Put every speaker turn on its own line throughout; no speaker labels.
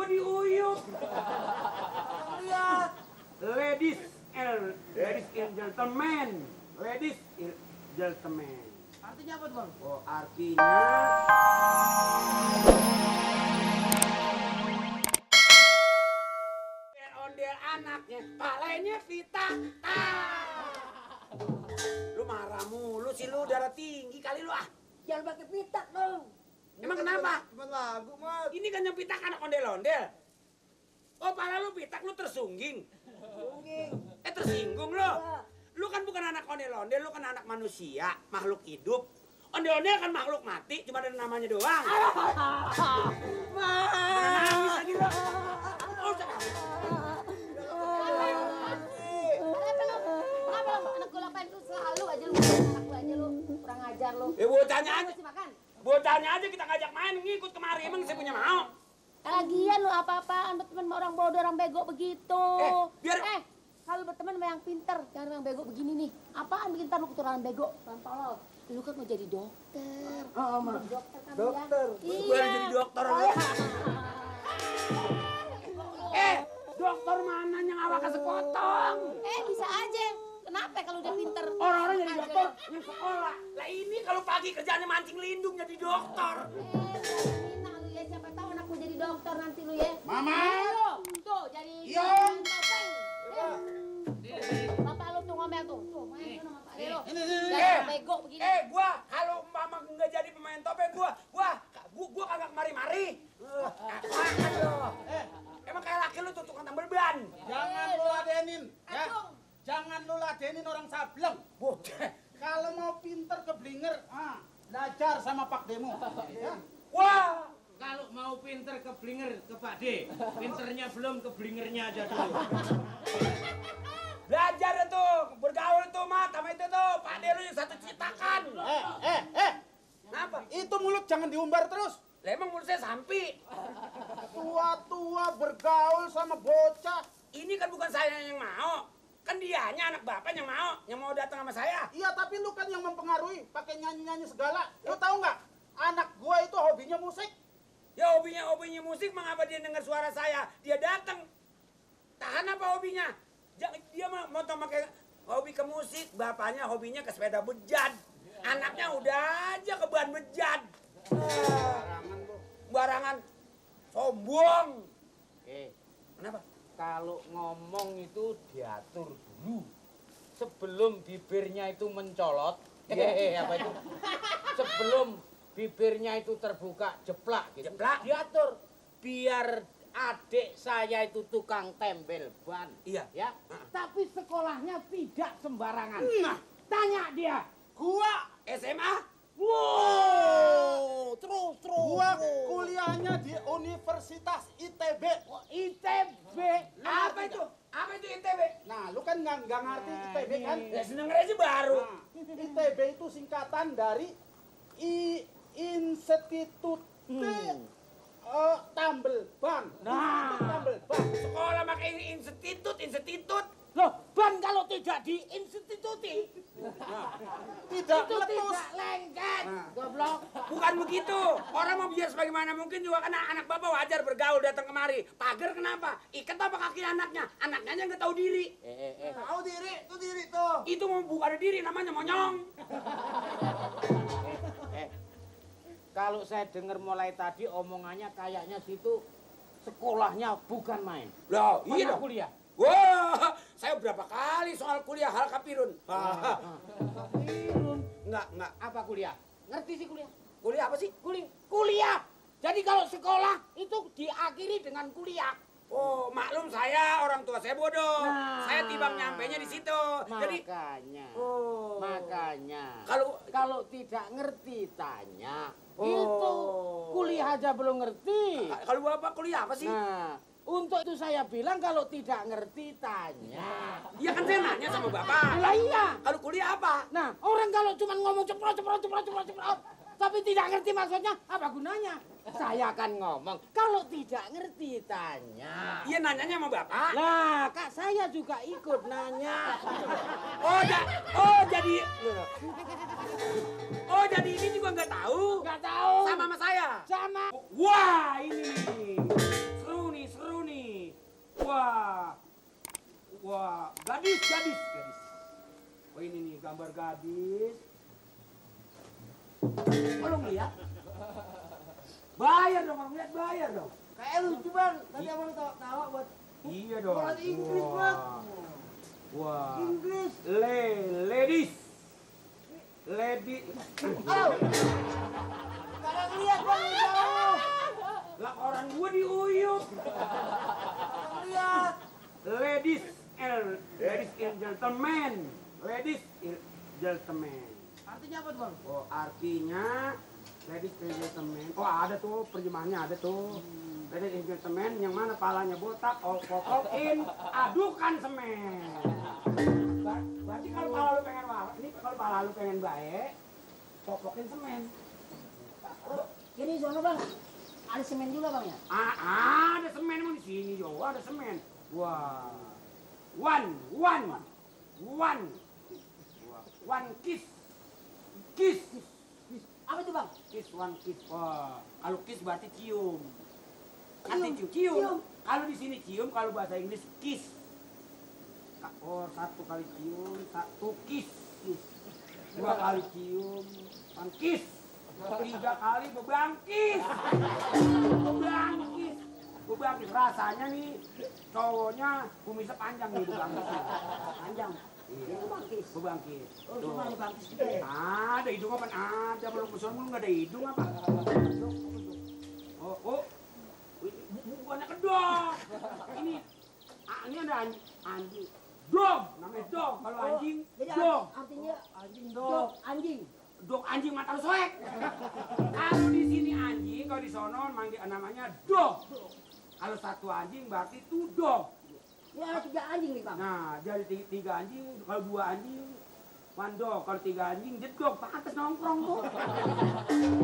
gua diuyup. Ya, ladies and gentlemen. Ladies and gentlemen.
Artinya apa tuh, Bang?
Oh, artinya ondel anaknya, palanya Vita. Lu marah mulu sih lu, darah tinggi kali lu ah.
Jangan pakai pitak dong.
Emang kenapa?
Cuma lagu, Mat.
Ini kan yang pitak anak ondel-ondel. Oh, pala lu pitak lu tersungging. Tersinggung lo. Lu kan bukan anak ondel-ondel, lu kan anak manusia, makhluk hidup. Ondel-ondel kan makhluk mati, cuma ada namanya doang. Nangis lagi lo. Oh,
Kenapa lo anak gue lapain lu selalu aja lu anak gue aja lu kurang ajar lu.
bocahnya aja.
Mesti makan.
Bocahnya aja kita ngajak main, ngikut kemari, emang saya punya mau.
Lagian lu apa-apaan berteman sama orang bodoh, orang bego begitu. Kalau berteman sama yang pinter, jangan sama yang bego begini nih. Apaan bikin ntar lu keturunan bego? Tolol. Lu kan mau jadi dokter.
Oh, Ma.
Dokter kan
Dokter.
ya?
Gue jadi dokter. Dokter mana yang awak sekotong?
Bisa aja. Kenapa kalau udah pinter?
Orang-orang jadi dokter yang sekolah. Lah ini kalau pagi kerjaannya mancing lindung jadi dokter.
Mina lu ya, siapa tahu anakku jadi dokter nanti lu ya.
Mama.
Tuh jadi
Iya.
topeng. Bapak lu tuh ngomel tuh. Tuh main sama Pak Lelo.
Ini.
Jangan bego begini.
Gua kalau mama nggak jadi pemain topeng gua kagak kemari-mari. Aduh. Emang kayak laki lu tuh tukang tambal ban.
Jangan lu ladenin, ya. Jangan lu ladenin orang sableng.
Bocah.
Kalau mau pinter keblinger, belajar sama Pak Demo. Ya.
Wah.
Kalau mau pinter keblinger ke Pak D, pinternya belum keblingernya aja dulu.
Belajar tuh, bergaul tuh mat sama itu tuh. Pak De lu yang satu citakan. Kenapa?
Itu mulut jangan diumbar terus.
Lah emang mulut saya sampi.
Tua-tua bergaul sama bocah.
Ini kan bukan saya yang mau. Kan dianya anak bapak yang mau datang sama saya.
Iya, tapi lu kan yang mempengaruhi, pakai nyanyi-nyanyi segala. Lu tahu nggak? Anak gua itu hobinya musik.
Ya hobinya musik, mengapa dia dengar suara saya? Dia datang. Tahan apa hobinya? Dia mau pakai hobi ke musik, bapaknya hobinya ke sepeda bejat. Anaknya udah aja ke ban bejat. Barangan. Sombong. Kenapa?
Kalau ngomong itu diatur dulu. Sebelum bibirnya itu mencolot, apa itu? Sebelum bibirnya itu terbuka jeplak gitu.
Jeplak?
Diatur biar adik saya itu tukang tempel ban.
Iya.
Ya. Tapi sekolahnya tidak sembarangan. Nah, tanya dia.
Gua
SMA?
Wow, terus.
Gua kuliahnya di Universitas ITB.
ITB.
Apa itu? Apa itu ITB?
Nah, lu kan nggak ngerti ITB kan?
Ya seneng aja baru.
Nah, ITB itu singkatan dari Institut Tambel Ban.
Nah.
Tambel Ban.
Sekolah pakai institut.
Loh, ban kalau tidak diinstituti,
Tidak
itu
meletus.
tidak lengket. Goblok.
Bukan begitu. Orang mau biar sebagaimana mungkin juga kan anak bapak wajar bergaul datang kemari. Pagar kenapa? Ikat apa kaki anaknya? Anaknya aja nggak tahu diri.
Tahu diri, itu diri tuh.
Itu mau bukan diri, namanya monyong.
Kalau saya dengar mulai tadi omongannya kayaknya situ sekolahnya bukan main.
Loh,
Mana
iya dong.
kuliah?
Wah, saya berapa kali soal kuliah hal kapirun.
Kapirun.
Enggak.
Apa kuliah? Ngerti sih kuliah?
Kuliah apa sih?
Kuliah. Jadi kalau sekolah itu diakhiri dengan kuliah.
Oh, maklum saya orang tua saya bodoh.
Nah.
Saya timbang nyampenya di situ. Jadi
Makanya.
kalau
tidak ngerti tanya.
Oh.
Itu kuliah aja belum ngerti.
kalau bapak kuliah apa sih?
Nah, untuk itu saya bilang kalau tidak ngerti tanya.
Iya kan saya nanya sama bapak.
Lah iya.
Kalau kuliah apa?
Nah, orang kalau cuma ngomong ceprot, tapi tidak ngerti maksudnya, apa gunanya? Saya akan ngomong, kalau tidak ngerti tanya.
Iya nanyanya sama bapak.
Lah, kak saya juga ikut nanya.
Jadi ini juga nggak tahu.
Nggak tahu.
Sama saya.
Sama.
Wah, ini nih. Seru nih Wah, gadis. Oh ini nih gambar gadis. Oh, lu lihat? Bayar dong, orang lihat bayar dong.
Kayak lucu bang. Tadi abang tawa buat
Iya dong.
Orang Inggris bang.
Wah.
Inggris.
Ladies. Lady.
Oh. Kagak ngeliat bang jauh.
Lah orang gua diuyup.
Kagak ngeliat.
Ladies and gentlemen. Ladies and gentlemen.
Artinya apa tuh bang?
Oh, artinya ladies and gentlemen. Oh, ada tuh terjemahannya ada tuh. Ladies and gentlemen yang mana palanya botak, kokokin, adukan semen. Berarti kalau pala lu pengen waras, ini kalau pala lu pengen baik, kokokin semen.
Ini sono bang, ada semen juga bang ya?
Ada semen emang di sini juga ada semen. Wah. One. Wah, one kiss.
Apa itu bang?
One kiss. Wah, kalau kiss berarti cium. Nanti cium. Kalau di sini cium, kalau bahasa Inggris kiss. Oh, 1 kali cium, 1 kiss. 2 kali cium, one kiss. 3 kali bebangkis. Bebangkis rasanya nih cowoknya kumisnya panjang nih bebangkis. Panjang. Iya. Bebangkis.
Oh, cuma ada bangkis gitu ya?
Ada hidung apa? Ada, belum besar belum nggak ada hidung apa? Oh, bukannya kedok. Ini ada anjing. Dog, namanya dog. Kalau anjing,
Jadi
dog.
artinya
Anjing dong.
anjing.
Dog anjing mata lu soek. Kalau di sini anjing, kalau di sono manggil namanya dog. Kalau 1 anjing berarti itu dog.
Ini ada 3 anjing nih bang.
Nah, jadi 3 anjing, kalau 2 anjing, one dog. Kalau 3 anjing, jedog. Pantes nongkrong tuh.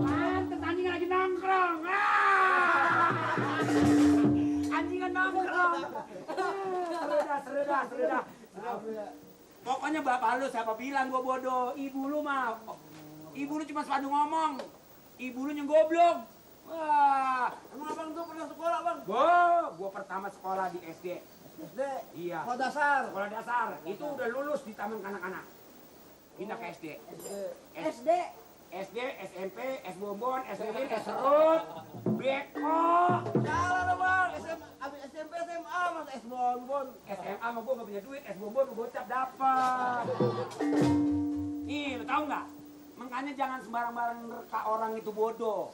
Pantes anjing lagi nongkrong. Anjingan nongkrong. Seredah. Pokoknya bapak lu siapa bilang gua bodoh. Ibu lu mah. Ibu lu cuma sepadu ngomong. Ibu lu yang goblok. Wah.
Emang abang tuh pernah sekolah bang?
Gua pertama sekolah di SD.
SD.
Iya.
Sekolah dasar.
Sekolah dasar. Itu udah lulus di taman kanak-kanak. Pindah ke SD.
SD.
SD, SMP, S Bonbon, S Lilin, S Serut, Beko.
Salah dong bang. Abis SMP SMA mas S Bonbon.
SMA mah gua gak punya duit, S Bonbon gua gocap dapet. Nih, lu tau nggak? Makanya jangan sembarang-barang nerka orang itu bodoh.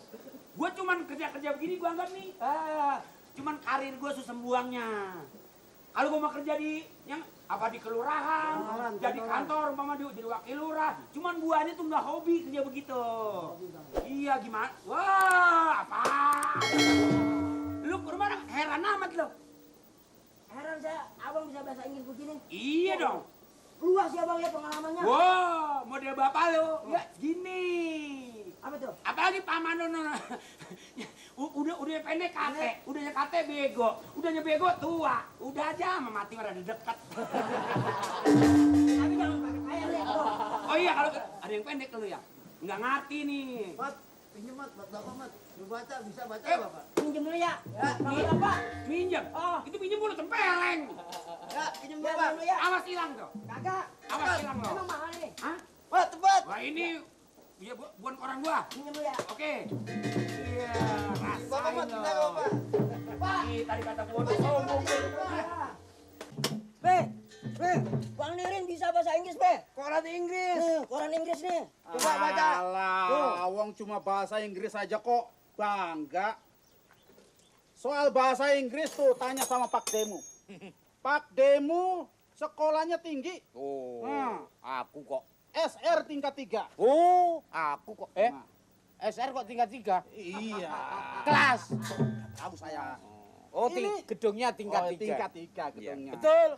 Gua cuman kerja-kerja begini gua anggap nih. Cuman karir gua susah buangnya. Kalau gua mau kerja di yang apa di kelurahan, jadi kantor, umpama jadi wakil lurah. Cuman gua ini tuh nggak hobi kerja begitu. Iya gimana? Wah, apa? Lu ke rumah heran amat lo.
Heran saya, abang bisa bahasa Inggris begini.
Iya dong.
Luas ya bang ya pengalamannya.
Wow, model bapak lo. Ya, gini.
Apa tuh?
Apalagi paman lo. Udah pendek kate, udahnya kate bego, udahnya bego tua. Udah aja sama mati udah dekat.
Tapi jangan pakai kayak lihat bang.
Oh iya kalau ada yang pendek lo ya. Nggak ngerti nih.
Mat, pinjem mat, bapak mat. Lu baca, bisa baca bapak.
Pinjem dulu ya.
Ya,
Nih,
bapak.
minjem.
Oh.
Itu minjem mulu tempeleng.
Ya, pinjem
Ya
bapak.
dulu ya.
Awas hilang tuh.
Kagak.
Awas hilang lo.
Emang mahal nih.
Hah?
Mat, tepat.
Wah ini ya bukan orang gua.
Pinjem dulu ya.
Oke. Iya,
Bapak mat,
rasain
kita
lo.
bapak. Pak.
Ih, tadi kata gua udah sombong.
Be, Bang Nirin bisa bahasa Inggris, Be.
Koran Inggris.
Koran Inggris nih.
Coba baca.
Alah, wong cuma bahasa Inggris aja kok bangga. Soal bahasa Inggris tuh tanya sama Pak Demu. Pak Demu sekolahnya tinggi.
Oh,
Nah.
aku kok.
SR tingkat 3.
Oh, aku kok.
Nah,
SR kok tingkat 3?
iya.
Kelas.
Tahu saya.
Oh,
Ini-
gedungnya tingkat 3.
Tingkat 3
Iya,
gedungnya.
betul.